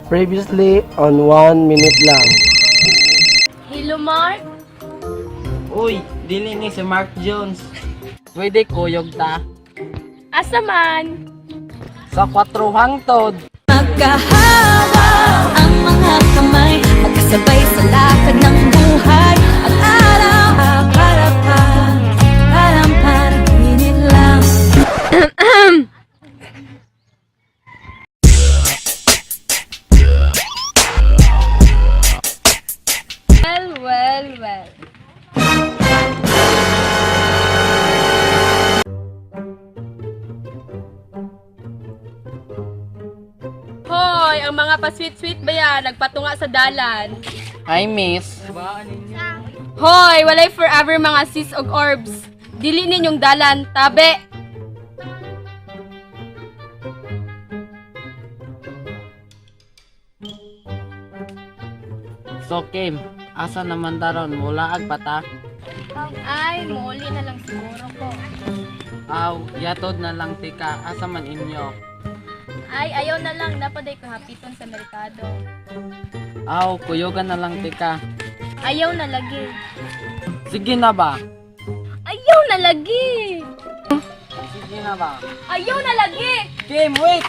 Previously on 1 Minute Lang. Hello, Mark. Uy, dili ni si Mark Jones. Pwede kuyog ta. Asa man? Sa kwatro hangtod. Magkahawa ang mga kamay, magkasabay sa lakad ng buhay. Ang araw para pa, parang panaginip lang. Well, well, well. Hoy, ang mga pa-sweet-sweet ba yan? Nagpatunga sa dalan. Hi, miss. Hoy, walay forever mga sis og orbs. Dili ninyong dalan, tabi. So, Kim, asa naman taron? Mula ag pata? Ay, muli na lang siguro ko. Aw, yatod na lang tika. Asa man inyo? Ay, ayaw na lang. Napaday ko hapiton sa merkado. Aw, kuyugan na lang tika. Ayaw na lagi. Sige na ba? Ayaw na lagi! Sige na ba? Ayaw na lagi! Kim, wait!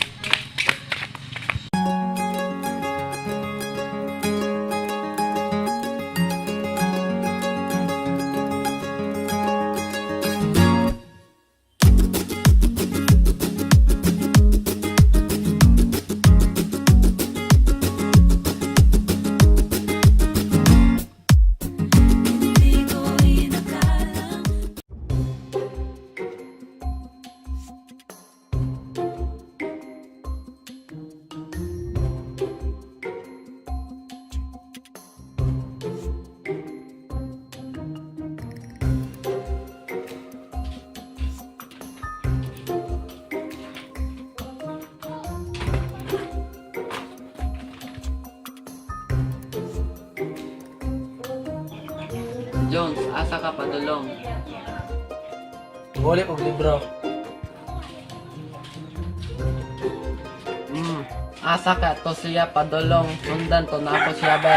Hindi ko inakalang Jones, asa ka padulong? Uli og libro. Asa ka to siya padulong. Sundan to na ako siya ba?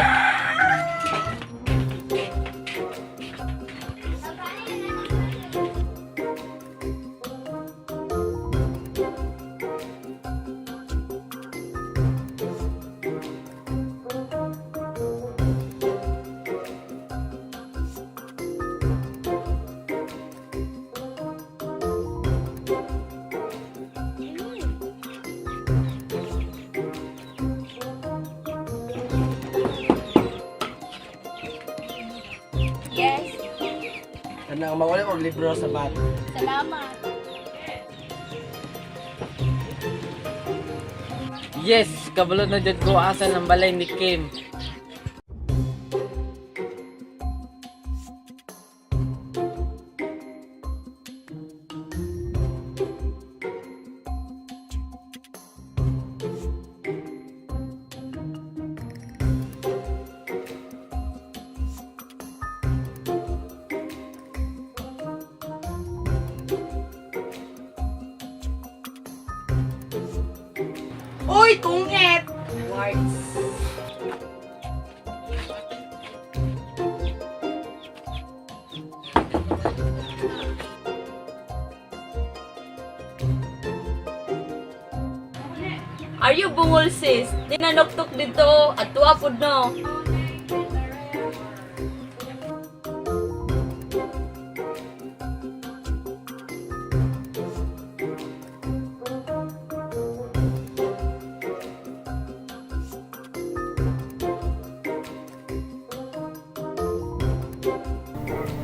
Yes, Kanang mauli og libro sa bat. salamat. Yes, kabalo na jud ko asa ng balay ni Kim. Uy, tungit! Are you bungol sis? Dinanoktok dito at tuwa pud no.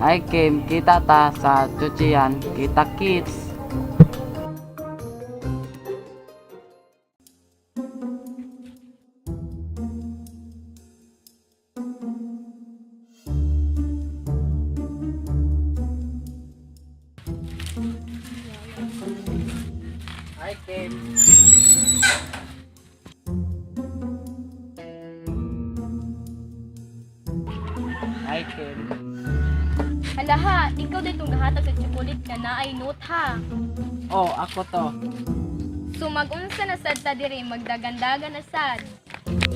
Hi Kim, kita ta sa chuchian. Kita kits. Hi Kim. Hi Kim. Alaha, ikaw ditong gahatag sa chocolate nga naay note ha. Oh, ako to. So magunsa na sad ta diri, magdagandagan na sad.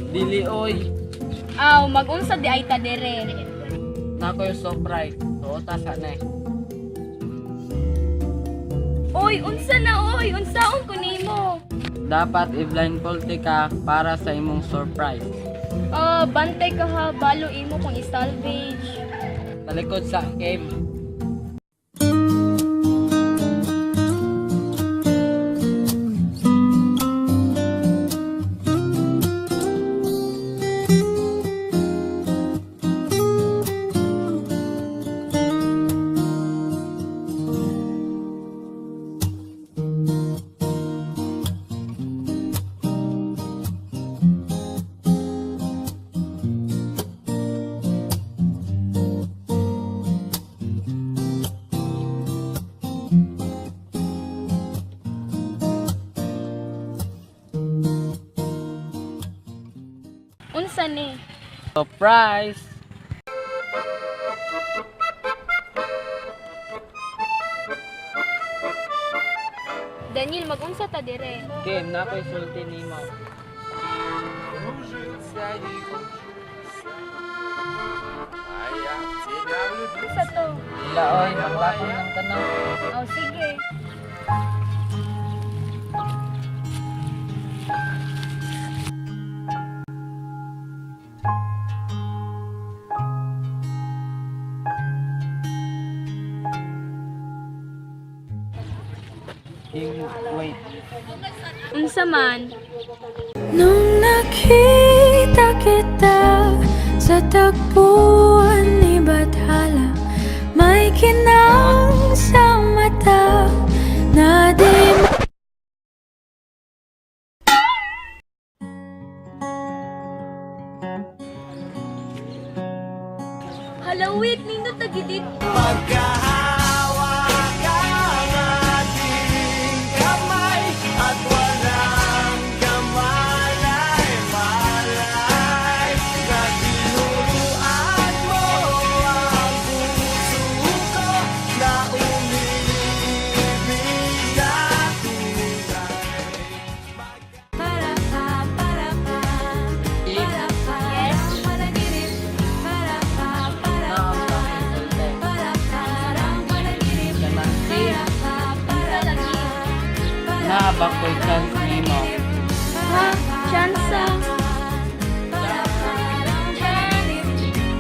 Dili oy. Aw, magunsa di ay ta dire. Nako yung surprise. Suota sa na. Oy, unsa na oy? Unsaon ko nimo? Dapat i-blindfold ka para sa imong surprise. Ah, bantay ka ha, balo imo kung i-salvage. Talikod sa game. Unsa ni? Surprise! Daniel, magunsa ta dire. Kim, nako yung sulti nimo. Unsa to? Dila oy, maglakon ng tanan. Aw, sige. Kim, wait. Unsa man? Nung nakita kita sa tagpuan ni Bathala, may kinang sa mata na di Hala, wait, nindot tagi dito. Para pa, para pa, Kim, para pa, Yes? panaginip. Para pa, para na pa, ang sulti. para parang panaginip. Kanang Kim, Para pa, para pa, para na ba ko'y chance nimo? Ha? Chance? para parang panaginip.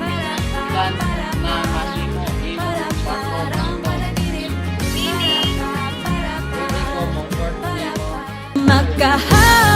Para pa, Chance na mahimo imo pako parang panaginip. Meaning? Pwede ko mo court nimo. Magkaharap.